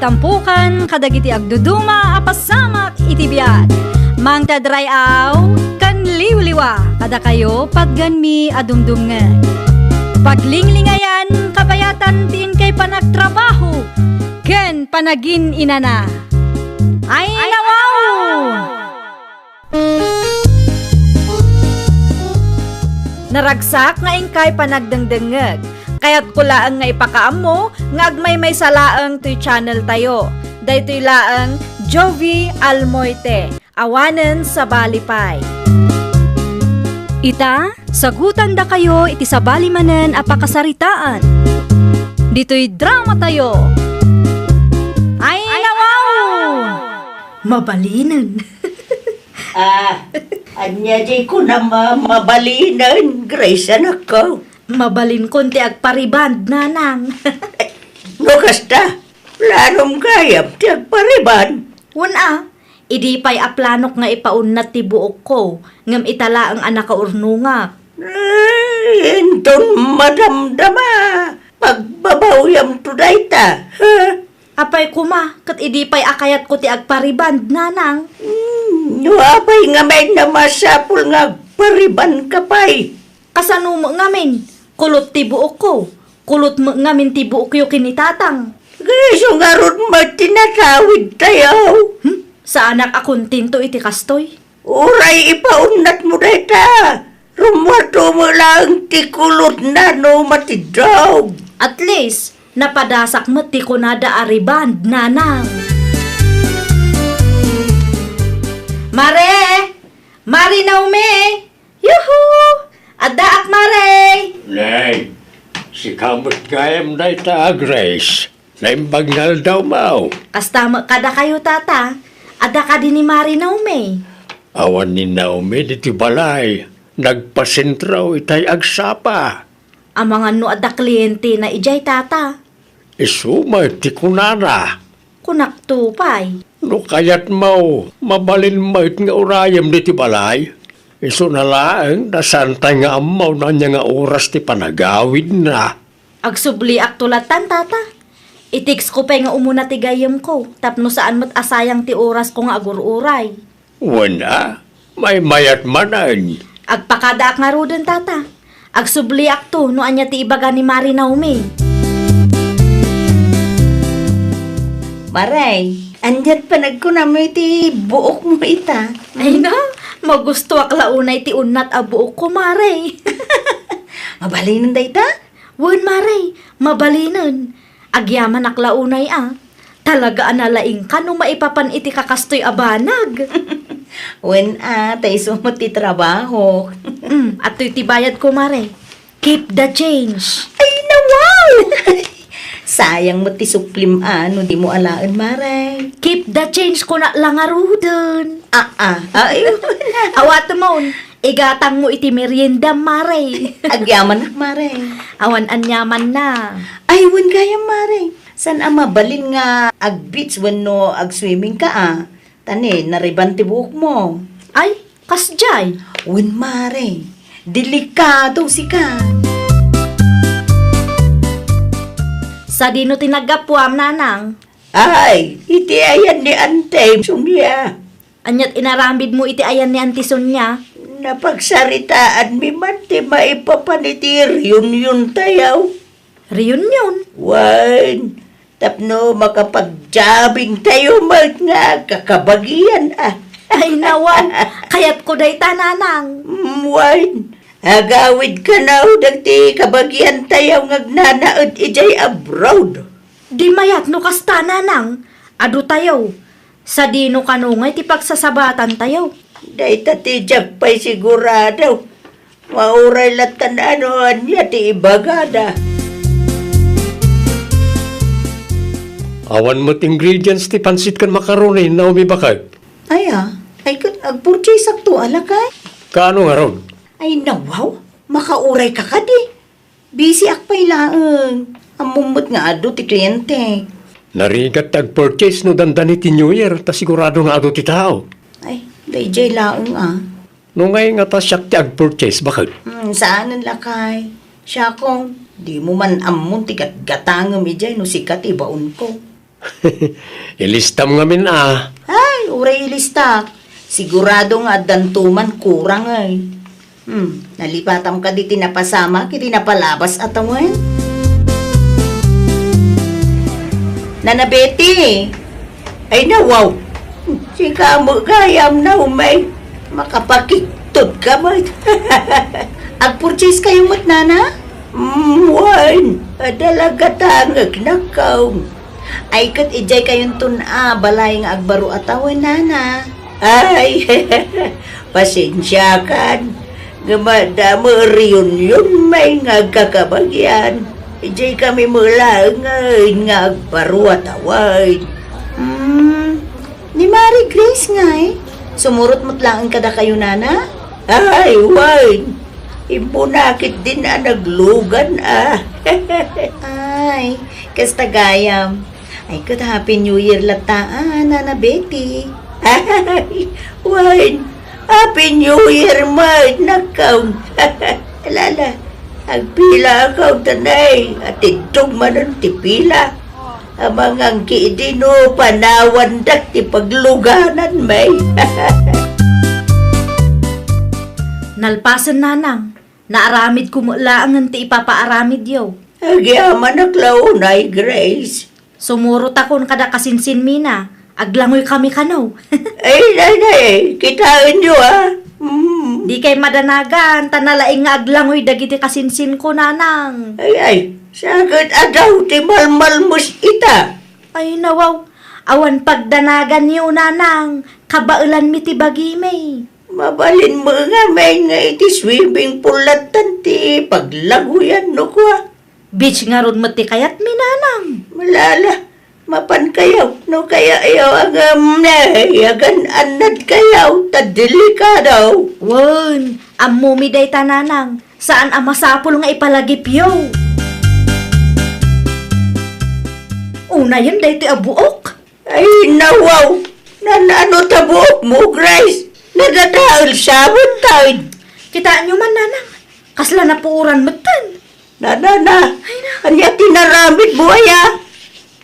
Tampukan kadagiti agduduma a pasamak iti biag. Mangted ray-aw ken liwliwa kadakayo patgenmi a dumdumngeg. Paglinglingayan kabayatan ti inkay panagtrabaho ken panagin-inana. Ay, nawaw! Naragsak nga inkay panagdengdengngeg. Kayatko laeng nga ipakaammo nga agmaymaysa laeng toy channel tayo. Daytoy laeng Jovie Almoite, awanen sabali pay. Ita, sagutandakayo iti sabali manen a pakasaritaan. Ditoy drama tayo. Ay, nawaw! Mabalinen. Ah, ania diay kunam a mabalinen, Grace, anakko? Mabalinkon ti agpariband, nanang. No kasta, planom gayam ti agpariband? Wen a, idi pay a planok nga ipaunnat ti buokko, ngem ita laeng a nakaurnongak. Ay, inton madamdama, pagbabawyamto dayta, ha? Apay koma, ket idi pay a kayatko ti agpariband, nanang? Hmm, no apay ngamin a masapul nga agparibandka pay? Kasano met ngamin? Kulot ti buokko. Kulot met ngamin ti buokyo ken ni tatang. Isu ngarud met ti natawidtayo. Hmm? Saanak a kontento iti kastoy. Uray ipaunnatmo dayta, rummuarto met laeng ti kulotna no matiddog. At least, napadasak met ti kunada a riband, nanang. Mare! Mare Naomi! Yuhu! Addaak, Mare! Nay, sika met gayam dayta a Grace. Naimbag nga aldawmo. Kasta met kadakayo, Tata. Adda kadi ni Mari Naomi? Awan ni Naomi ditoy balay. Nagpasentrao itay agsapa. Amangan no adda klientena idiay, Tata. Isu met ti kunana. Kunakto pay. No kayatmo, mabalin met nga urayem ditoy balay. Isuna laeng ta saantay nga ammo no ania nga oras ti panagawidna. Agsubliakto lattan, Tata. I-textko pay nga umuna ti gayyemko, tapno saan met a sayang ti orasko nga agur-uray. Wen a, maymayat manen. Agpakadaak ngaruden, Tata. Agsubliakto no ania ti ibaga ni Mari Naomi. Maray, aniat panagkunam iti buokmo ita? Ay na, magustoak la unay ti unnat a buokko, Mare. Mabalinen dayta? Wen, Mare, mabalinen. Agyamanak la unay a. Talaga a nalaingka no maipapan iti kakastoy a banag. Wen a, ta isu met ti trabaho. Mm, adtoy ti bayadko, Mare. Keep the change. Ay, nawaw! Sayang met ti suplim a no dimo alaen, Mare. Keep the change, kunak la ngaruden. Ah, ah. Ay, awatemon. Igatangmo iti meriendam, Mare. Agyamanak, Mare. Awan aniamanna. Ay, wen gayam, Mare. Saan a mabalin nga ag-beach wenno ag-swimming ka a? Ta ni, nariban ti buokmo. Ay, kasdiay. Wen, Mare. Delikado sika. Sadino ti naggapuam, Nanang? Ay, iti ayan ni Ante Sonia. Aniat inaramidmo iti ayan ni Auntie Sonia? Napagsaritaanmi man ti maipapan iti reunion tayo. Reunion? Wen, tapno makapagjabbing tayo met nga kakabagian a. Ay, nawaw. Kayatko dayta, Nanang. Mm, wen, agawid kanaw dagiti kabagian tayo nga agnanaed idiay abroad. Di mayat no kasta, Nanang. Adu tayo. Sadino kano ngay ti pagsasabatantayo? Dayta ti diak pay sigurado. Mauray lattan a no ania ti ibagada. Awan met ingredients ti pansit ken macaroni, Naomi, baket. Aya, ay ket agpurchase akto, alakay? Kaano ngarud? Ay, nawaw, makaurayka kadi. Busyak pay laeng. Ammom met nga adu ti kliente. Narigat ti agpurchase no dandani ti New Year, ta sigurado nga adu ti tao. Ay, daydiay laeng a. No ngay nga ta siak ti agpurchase, baket? Hmm, saanen lakay. Siakon, dimo man ammon ti gatgatangem idiay no sika ti baonko. Ilistam ngamin a. Ay, uray ilistak. Sigurado nga addanto man kurang, ay. Hmm, nalipatam kadi ti napasamak iti napalabas a tawen? Nana Betty, ay, nawaw. Sika met gayam, Naomi. Makapakigtot ka met. Agpurchase kayo met, nana? Mm, wen, adda la gatangek, nakkaw. Ay, ket idiay kayonton a balay nga agbaro a tawen, nana? Ay, pasensiakan. Ngem adda met reunion met nga agkakabagian. Idiay kami met laengen nga agbaro a tawen. Hmm, ni Mari Grace ngay, sumurot met laeng kadakayo, nana? Ay, wen. Immuna ketdin a naglugan a. Ay, kasta gayam. Ay, ket Happy New Year latta, a, Nana Betty. Ay, wen, Happy New Year met, nakkaw. Ala, ala, agpilakaw tanay, atiddog manen ti pila. Amangan ketdi no panawandak ti pagluganan met. Nalpasen, nanang. Naaramidko met laengen ti ipapaaramidyo. Agyamanak la unay, Grace. Sumurotakon kada kasinsinmina. Aglangoy kami kano. Ay, nay, nay, kitaenyo, a. Mm. Dikay madanagan, ta nalaing nga aglangoy dagiti kasinsinko, nanang. Ay, ay, sa ket adaw ti malmalmes ita. Ay, nawaw. Awan pagdanaganyo, nanang. Kabaelanmi ti bagimi. Mabalin met ngamin nga iti swimming pool lattan ti paglagoyan no kua. Beach ngarud met ti kayatmi, nanang. Malala, mapan kayo, no kaya iyo agam ne, yagan annad kayo, ta delikado. Wen, ammomi dayta, nanang. Saan a masapul nga ipalagipyo. Unayen daytoy a buok. Ay, nawaw! Nan-ano ta buokmo, Grace? Nadadael sabon tayo. Kitaenyo man, nanang. Kasla napuoran metten. Nanana, ay, na. Ania ti naramidmo aya?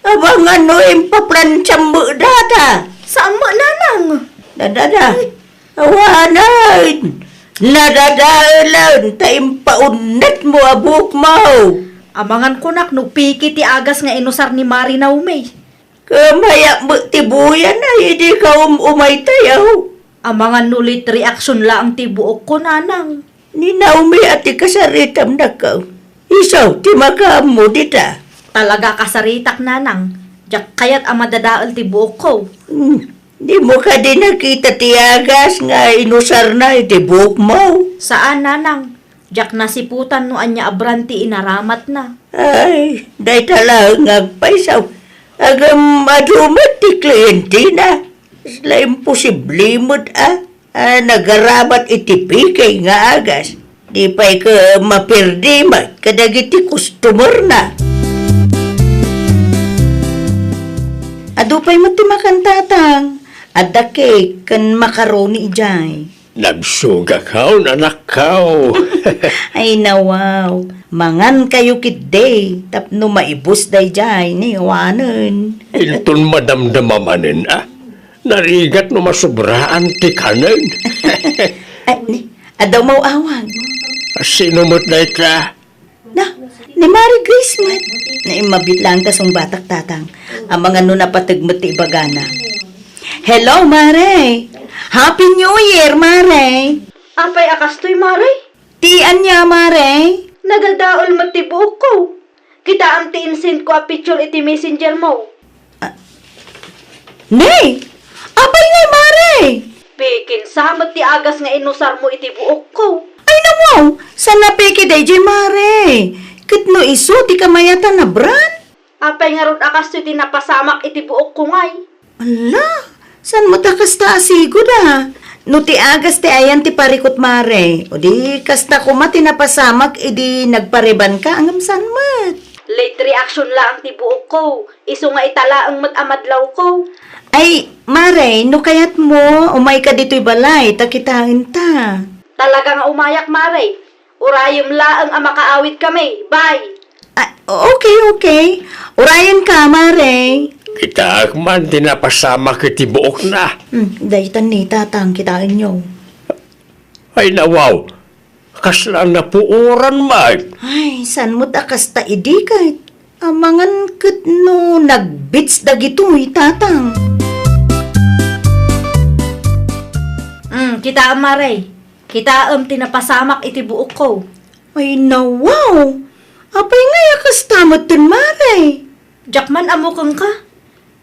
Abangan no impaplansiam met data. Saan met, nanang? Nanana, ay. Awanen. Nadadaelen ta impaunetmo a buokmo. Amangan kunak no piki ti agas nga inusar ni Mari Naomi. Kamayak met ti buyan a idi kaum-umay tayo. Amangan no late reaction laeng ti buokko, nanang. Ni Naomi a ti kasaritam, nakkaw. Isu ti makaammo dita. Talaga kasaritak, nanang. Diak kayat a madadael ti buokko. Hmm. Dimo kadi nakita ti agas nga inusarna iti buokmo? Saan, nanang. Diak nasiputan no ania a brand ti inaramatna. Ay, dayta laeng nga agpayso. Ngem adu met ti klientina. Kasla imposible met a, a nagaramat iti piki nga agas. Di pay ket maperdi met kadagiti customerna. Adu pay met ti makan, tatang. Adda cake ken macaroni idiay. Nagsugakaw, anakkaw. Ay, nawaw. Mangan kayo ketdi, tapno maibus daydiay ni awanen. Inton madamdama manen, a? Narigat no masubraan ti kanen. Ay, ni, adda umaw-awag. Sino met dayta? Na, ni Mari Grace met. Naimbag laeng ta sungbatak, tatang. Amangan no napateg met ti ibagana. Hello, Mare. Happy New Year, Mare. Apay a kastoy, Mare? Ti ania, Mare? Nadadael met ti buokko. Kitaem ti insend ko a picture iti messenger mo. Ah, ne! Apay ngay, Mare? Pikin sa met ti agas nga inusar mo iti buokko. Ay, nawaw! Saan a peke daydiay, Mare? Ket no isu ti kamayatan a brand? Apay ngarud a kastoy ti napasamak iti buokko ngay? Ala, saan met a kasta a sigud a? No ti agas ti ayan ti parikut, Mare, o di kasta koma ti napasamak idi nagparebanka, ngem saan met? Late reaction laeng ti buokko. Isu nga ita laeng met a madlawko. Ay, Mare, no kayatmo, umayka ditoy balay, ta kitaenta. Talaga nga umayak, Mare. Urayem laeng a makaawidkami. Bye! Ah, okay, okay. Urayenka, Mare. Kitaek man ti napasamak iti buokna. Hmm, daytan ni Tatang, kitaenyo. Ay, nawaw. Kasla napuoran met. Ay, saan met a kasta idi ket? Amangan ket no nagbits dagitoy, Tatang. Hmm, kitaem, Mare. Kitaem ti napasamak iti buokko. Ay, nawaw. Apay ngay a kasta metten, Mare? Diak man ammo kenka.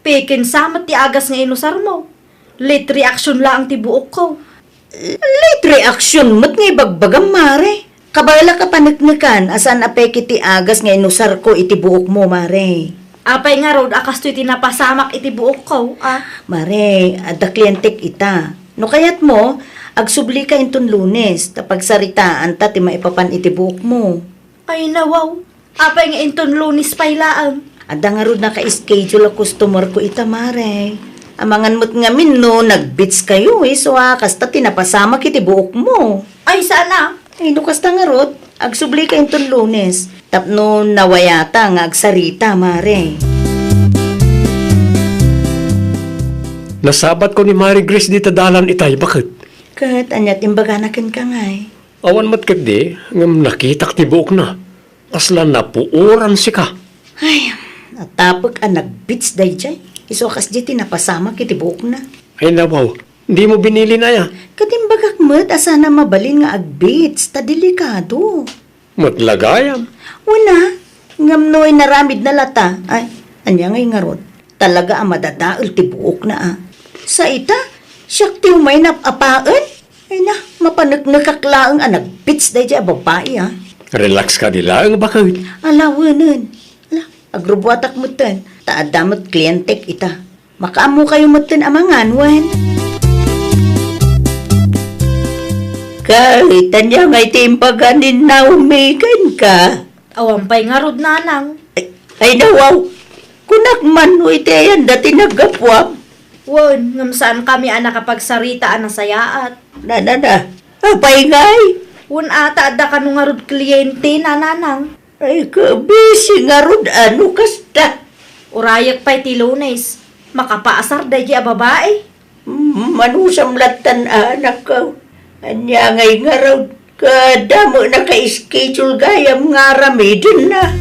Pekin sa met ti agas nga inusarmo. Late reaction laeng ti buokko. Late reaction met nga ibagbagam, Mare. Kabaelak a paneknekan a saan a peke ti agas nga inusarko iti buokmo, Mare. Apay ngarud a kastoy ti napasamak iti buokko, a? Mare, adda klientek ita. No kayatmo, agsublika inton Lunes, ta pagsaritaanta ti maipapan iti buokmo. Ay, nawaw. Apay nga inton Lunes pay laeng? Adda ngarud naka-schedule a customer ko ita, Mare. Amangan met ngamin no nagbits kayo, isu a kasta ti napasamak iti buokmo. Ay, saan a? Ay, no kasta ngarud, agsublika inton Lunes. Tapno nawayata nga agsarita, Mare. Nasabatko ni Mare Grace dita dalan itay, baket. Ket ania ti imbagana kenka ngay? Awan met ketdi, ngem nakitak ti buokna. Kasla napuoran sika. Ay, natapek a nagbits daydiay. Isu a kasdiay ti napasamak iti buokna. Ay, nawaw, dimo binilin aya? Ket imbagak met a saan a mabalin nga agbits, ta delikado. Met la gayam. Wen a, ngem no inaramidna lata, ay, ania ngay ngarud? Talaga a madadael ti buokna a. Sa ita, siak ti umay nap-apaen? Ay na, mapaneknekak laeng a nagbits daydiay a babai a. Relax kadi laeng, baket. Ala, wenen. Ala, agrubbuatak metten, ta adda met klientek ita. Makaammokayo metten amangan, wen? Ket ania ngay ti imbaga ni Naomi kenka? Awan pay ngarud, nanang. Ay, ay, nawaw. Kunak man no iti ayanda ti naggapuam. Wen, ngem saankami a nakapagsarita a nasayaat. Nanana, apay ngay? Wen a ta adda kano ngarud kliente, nanang. Ay, kabisi ngarud a no kasta. Urayek pay ti Lunes. Makapaasar daydiay a babai. Mm, manusam lattan a anakko. Ania ngay ngarud? Kada met naka-schedule gayam nga aramidenna.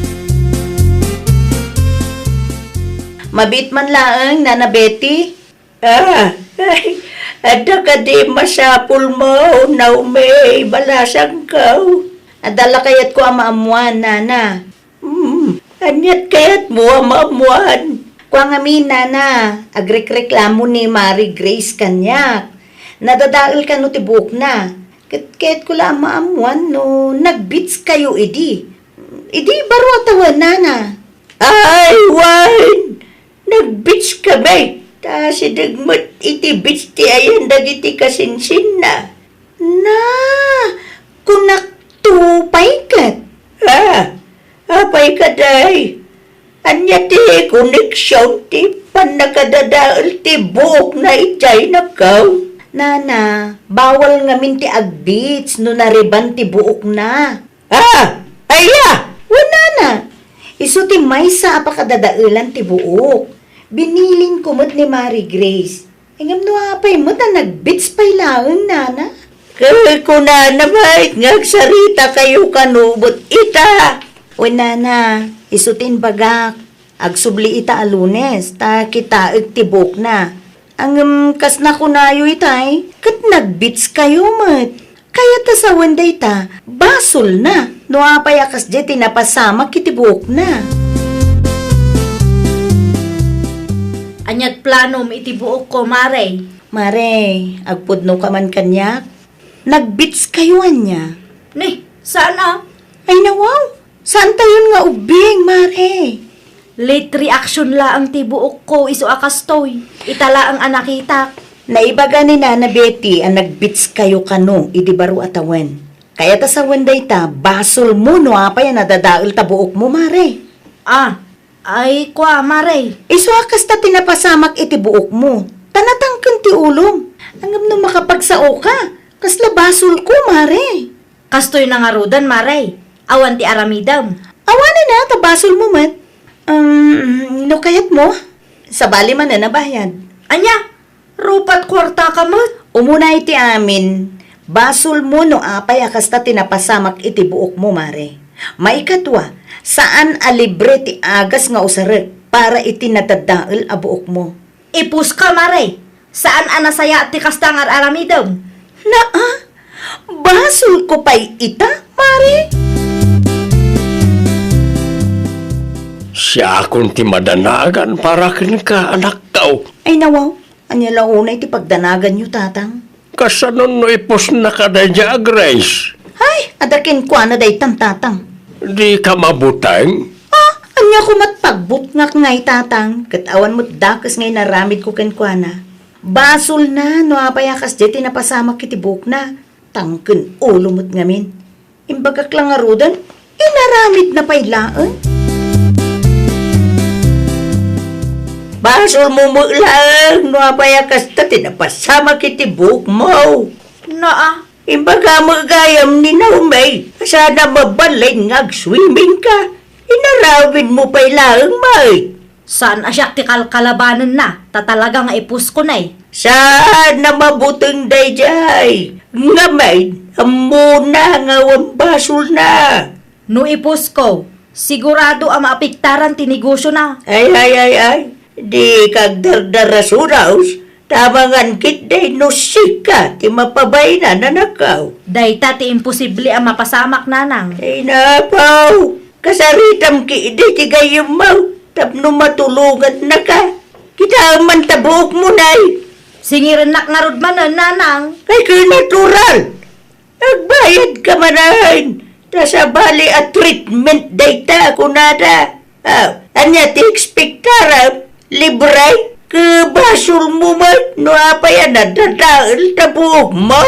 Mabiit man laeng, Nana Betty. Ah, ay, adda kadi masapulmo, Naomi, balasangko? Adda la kayatko a maammuan, Nana. Hmm, aniat kayatmo a maammuan? Kua ngamin, Nana, agrekreklamo ni Mari Grace kaniak. Nadadael kano ti buokna. Ket kayatko la a maammuan no nagbits kayo idi. Idi baro a tawen, Nana. Ay, wen! Nagbitskami, ta sideg met iti bits ti ayan dagiti kasinsinna. Na, kunakto pay ket. Ah, apay kadi? Ania ti koneksion ti pannakadadael ti buokna idiay, nakkaw? Nana, bawal ngamin ti agbits no nariban ti buokna. Ah! Aya! Wen, Nana, isu ti maysa a pakadadaelan ti buok. Binilinko met ni Mari Grace. Ngem no apay met a nagbits pay laeng, Nana? Ket kunana met nga agsaritakayo kano met ita. Wen, Nana, isu ti imbagak. Agsubli ita a Lunes, ta kitaek ti buokna. Ngem kas nakunayo itay, ket nagbitskayo met. Kayat a sawen dayta, basolna. No apay a kasdiay ti napasamak iti buokna. Aniat planom iti buokko, Mare? Mare, agpudnoka man kaniak? Nagbitskayo ania? Ni, saan a? Ay, nawaw! Saantayon nga ubbing, Mare. Late reaction laeng ti buokko, isu a kastoy. Ita laeng a nakitak. Naibaga ni Nana Betty a nagbitskayo kano idi baro a tawen. Kayat a sawen dayta, basolmo no apay a nadadael ta buokmo, Mare. Ah, ay, kua, Mare. Isu a kasta ti napasamak iti buokmo. Ta natangken ti ulom. Ngem no makapagsaoka, kasla basolko, Mare. Kastoy na ngaruden, Mare. Awan ti aramidem. Awanen a, ta basolmo met. Um, no kayatmo, Sabali manen a bayad. Ania? Rupat kuartaka met? Umuna iti amin, basolmo no apay a kasta ti napasamak iti buokmo, Mare. Maikadua, saan a libre ti agas nga usarek para iti nadadael a buokmo. Ipuska, Mare. Saan a nasayaat ti kasta nga ar-aramidem. Naa, basolko pay ita, Mare. Siakon ti madanagan para kenka, anakko. Ay, nawaw. Ania la unay ti pagdanaganyo, Tatang? Kasano no ipusnaka daydiay a Grace? Ay, adda kenkuana daytan, Tatang. Dika mabuteng? Ah, ania koma't pagbutngak ngay, Tatang? Ket awan met dakes nga inaramidko kenkuana. Basolna no apay a kasdiay ti napasamak iti buokna. Tangken ulo met ngamin. Imbagak la ngaruden, inaramidna pay laeng. Basolmo met laeng no apay a kasta ti napasamak iti buokmo. Naa. Imbaga met gayam ni Naomi, saan a mabalin nga agswimmingka. Inaramidmo pay laeng met. Saan a siak ti kalkalabanenna, ta talaga nga ipusko, nay. Saan a mabuteng daydiay. Ngamin, ammona nga awan basolna. No ipusko, sigurado a maapektaran ti negosiona. Ay, ay, ay, ay. Dika agdardarasuros, ta amangan ketdi no sika ti mapabain, anakko. Dayta ti imposible a mapasamak, Nanang. Ay, napaw. Kasaritam ketdi ti gayyemmo tapno matulongannaka. Kitaem man ta buokmo, nay. Singirennak ngarud manen, Nanang. Ay, kinatural. Agbayadka manen. Ta sabali a treatment dayta, kunada. Ah, ania ti ekspektaram? Libre? Ket basolmo met no apay a nadadael ta buokmo.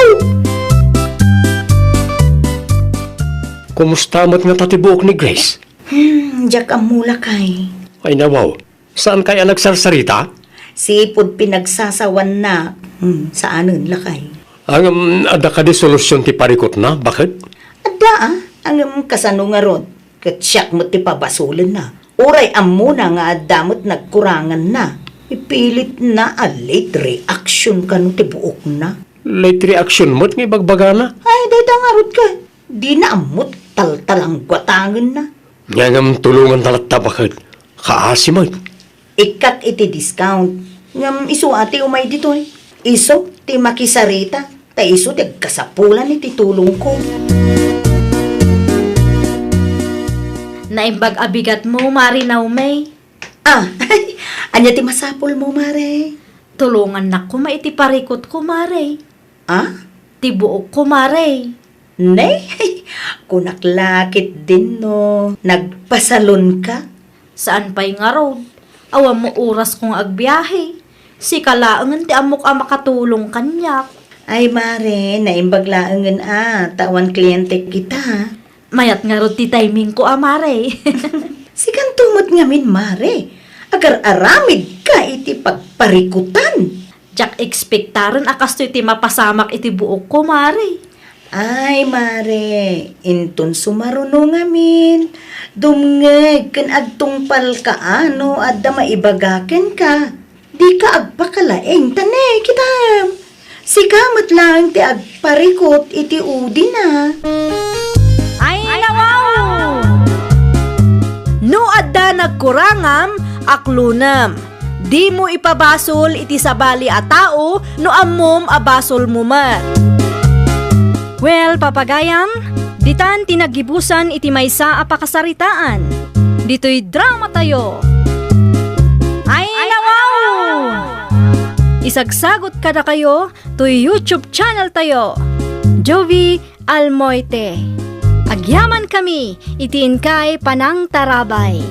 Kumusta met ngata ti buok ni Grace? Hmm, diak ammo, lakay. Ay, nawaw. Saan kay a nagsarsarita? Sipud pinagsasawanna. Hmm, saanen, lakay. Ngem, adda kadi solusion ti parikutna, baket? Adda, ah. Ngem kasano ngarud? Ket siak met ti pabasolenna. Uray ammona nga adda met nagkuranganna. Ipilitna a late reaction kano ti buokna. Late reaction met nga ibagbagana? Ay, dayta ngarud ket. Dina ammo taltalangguatangenna. Ngem tulonganta latta, baket. Kaasi met. Ikkak iti discount. Ngem isu a ti umay ditoy. Isu ti makisarita. Ta isu ti agkasapulan iti tulongko. Naimbag a bigatmo, Mare Naomi. Ah, ania ti masapulmo, Mare? Tulongannak koma iti parikutko, Mare. Ah? Ti buokko, Mare. Ne? Kunak la ketdin no nagpasalonka? Saan pay ngarud. Awan met orasko nga agbiahe. Sika laengen ti ammok a makatulong kaniak. Ay, Mare, naimbag laengen a, ta awan kliente kita. Mayat ngarud ti timingko a, Mare. Sikanto met ngamin, Mare. Agar-aramidka iti pagparikutan. Diak ekspektaren a kastoy ti mapasamak iti buokko, Mare. Ay, Mare, inton sumaruno ngamin, dumngeg ken agtungpalka a no adda maibaga kenka. Dika agpakalaing, ta ne, kitam. Sika met laeng ti agparikut iti udina. Ay, nawaw! No adda nagkurangam, aklonem. Dimo ipabasol iti sabali a tao no ammom a basolmo met. Well, papagayam, ditan ti naggibusan iti maysa a pakasaritaan. Ditoy dramatayo. Ay, nawaw! Isagsagot kadakayo toy YouTube channel tayo, Jovie Almoite. Agyamankami iti inkay panangtarabay.